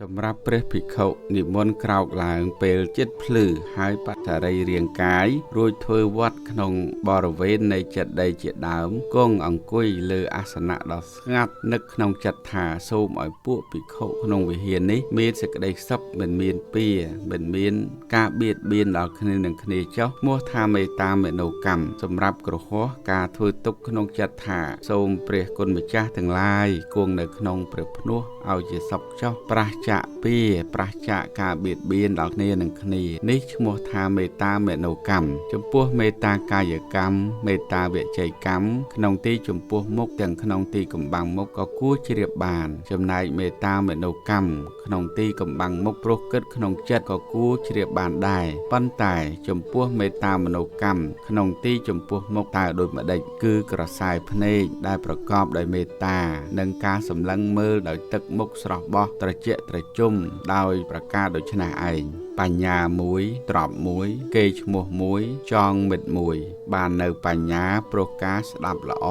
សម្រាប់ព្រះភិក្ខុនិមន្តក្រោកឡើងពេលចិត្តភ្លឺហើយបច្ចរិយរាងកាយរួចធ្វើវត្តក្នុងបរិវេណនៃចេតិយជាដើមគង់អង្គុយលើអាសនៈដ៏ស្ងាត់នឹកក្នុងចិត្តថាសូមឲ្យពួកភិក្ខុក្នុងវិហារនេះមានសេចក្តីសុខមិនមានពៀមិនមានការបៀតបៀនដល់គ្នានឹងគ្នាចុះឈ្មោះថាមេត្តាមនោកម្មសម្រាប់គ្រហស្ថការធ្វើទុកក្នុងចិត្តថាសូមព្រះគុណម្ចាស់ទាំងឡាយគង់នៅក្នុងព្រះភ្នោះឲ្យជាសុខចុះប្រះចាកពៀប្រះចាកការបៀតបៀនដល់គ្នានឹងគ្នានេះឈ្មោះថាមេត្តាមនោកម្មចំពោះមេត្តាកាយកម្មមេត្តាវចីកម្មក្នុងទីចំពោះមុខទាំងក្នុងទីកំបាំងមុខក៏គួរជ្រាបបានចំណែកមេត្តាមនោកម្មក្នុងទីកំបាំងមុខព្រោះគិតក្នុងចិត្តក៏គួរជ្រាបបានដែរប៉ុន្តែចំពោះមេត្តាមនោកម្មក្នុងទីចំពោះមុខតើដូចម្ដេចគឺក្រសែភ្នែកដែលប្រកបដោយមេត្តានិងការសម្លឹងមើលដោយទឹកមុខស្រស់បោះត្រជាក់ត្រជុំដោយប្រការដូច្នេះឯងបញ្ញាមួយទ្រព្យមួយគេឈ្មោះមួយចងមិត្តមួយបាននៅបញ្ញាព្រោះការស្ដាប់ល្អ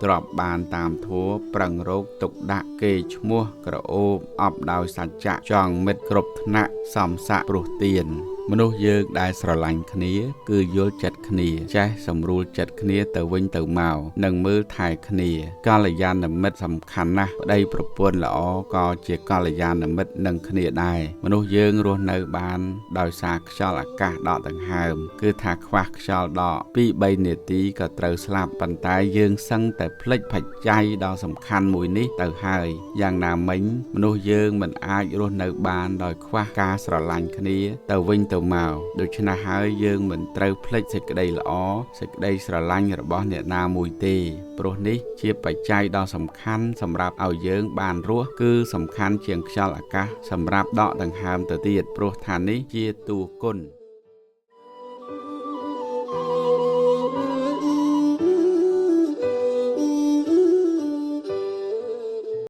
ទ្រព្យបានតាមធัวប្រឹងរោគទុកដាក់គេឈ្មោះក្រអូបអបដោយសច្ចៈចងមិត្តគ្រប់ថ្នាក់សំស័កព្រោះទានមនុស្សយើងដែលស្រឡាញ់គ្នាគឺយល់ចិត្តគ្នាចេះសម្រួលចិត្តគ្នាទៅវិញទៅមកនិងមើលថែគ្នាកល្យាណមិត្តសំខាន់ណាស់ប្តីប្រពន្ធល្អក៏ជាកល្យាណមិត្តនឹងគ្នាដែរមនុស្សយើងរស់នៅបានដោយសារខ្យល់អាកាសដកដង្ហើមគឺថាខ្វះខ្យល់ដក 2-3 នាទីក៏ត្រូវស្លាប់ប៉ុន្តែយើងសឹងតែភ្លេចបច្ច័យដ៏សំខាន់មួយនេះទៅហើយយ៉ាងណាមិញមនុស្សយើងមិនអាចរស់នៅបានដោយខ្វះការស្រឡាញ់គ្នាទៅវិញទៅមកដូច្នេះហើយយើងមិនត្រូវភ្លេចសេចក្តីល្អសេចក្តីស្រឡាញ់របស់អ្នកណាមួយទេព្រោះនេះជាបច្ច័យដ៏សំខាន់សម្រាប់ឲ្យយើងបានរស់គឺសំខាន់ជាងខ្យល់អាកាសសម្រាប់ដកដង្ហើមទៅទៀតព្រោះថានេះជាតួគុណ។